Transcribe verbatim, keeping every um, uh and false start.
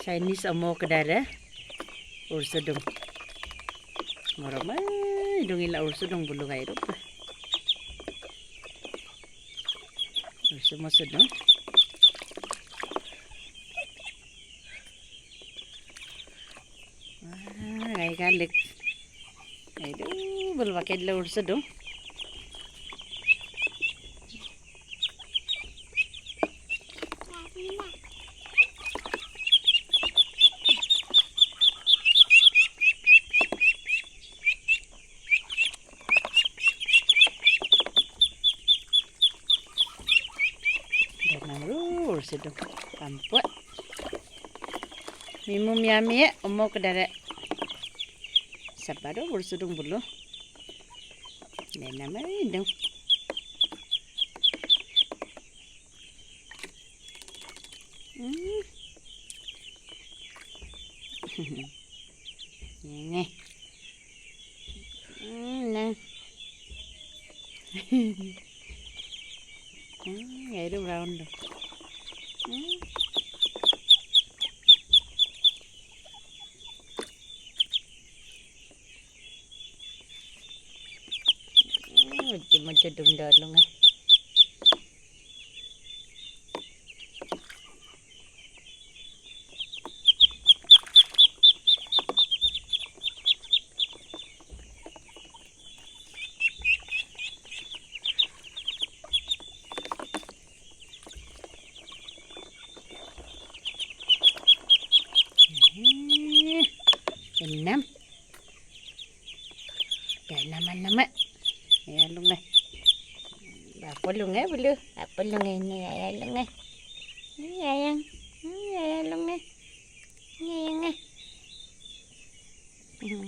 Chinese omo kedare ursudung. Moromai dung ila ursudung bulu gai rupa. Ursu mosudung. Wah, gai kalik. Aduh, bulu pakai dulu ursudung. Danang ru ursudung. Tampo. Mimu miami e, omo kedare. Sabado ursudung bulu. Danang mai dung. Hmm. Nge. Hmm, nah. Hmm, ya itu brown tuh. Hmm. Hmm, macam-macam dong dalung eh. Enam. Enam, enam. Ya, lunge. Apa lunge, bulu? Apa lunge ini, ya, ya, lunge? Ini, ya, yang. Ini, ya, ya, lunge. Ini, ya, yang, eh. Hmm.